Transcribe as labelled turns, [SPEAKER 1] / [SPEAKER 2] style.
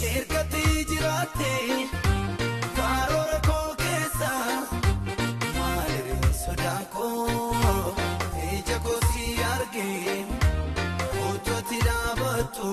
[SPEAKER 1] Ergatti jiraatte karoora koo keessa maaliree sodaan koo ija koo si argee utuutti dhaabattu.